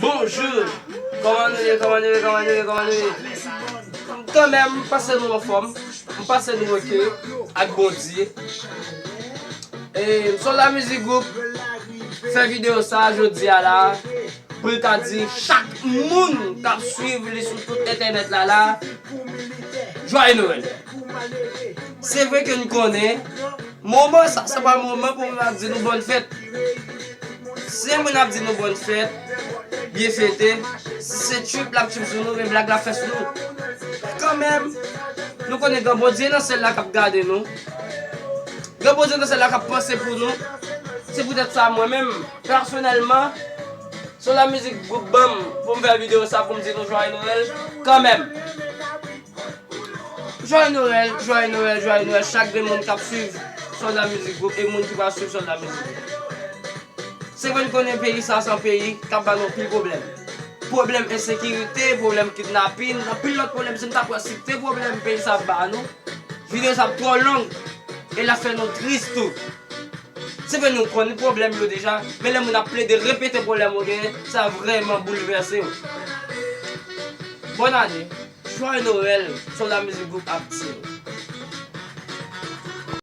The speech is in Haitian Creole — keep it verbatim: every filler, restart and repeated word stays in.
Bonjou. Kòman nou ye, kòman nou ye, kòman nou ye, kòman nou ye? Kanmenm, m panse nou anfòm. M panse nou oke ak Bondye. E Soulja Music Group fè videyo sa jodi a la pou l ka di chak moun k ap swiv li sou tout entènèt la la, Jwaye Nwèl. Se vre ke n konnen moman sa, se pa moman pou moun ap di nou bòn fèt. Si yon moun ap di nou bòn fèt, byen fete, si se trip l ap trip sou nou, men blag l ap fè sou nou. Men kanmenm, nou konnen gen Bondye nan syèl la k ap gade nou. Gen Bondye nan syèl la k ap panse pou nou. Se poutèt sa, mwen menm, pèsonèlman, Soulja Music Group ban m pou m fè videyo sa pou m di nou Jwaye Nwèl kanmenm. Jwaye Nwèl, Jwaye Nwèl, Jwaye Nwèl, chak de moun k ap swiv Soulja Music Group e moun ki pa swiv Soulja Music Group. Se vre n konnen peyi sa se yon peyi k ap ba nou anpil pwoblèm. Pwoblèm ensekirite, pwoblèm kidnapin, anpil lòt pwoblèm. Si m ta pral site pwoblèm peyi sa ap ba nou, videyo sa ap twò long e l ap fè nou tris tou. Se vre nou konn pwoblèm yo deja, men lè moun ap plede repete pwoblèm ou genyen, sa vrèman boulvèse w. Bòn ane, Jwaye Nwèl, Soulja Music Group ap di.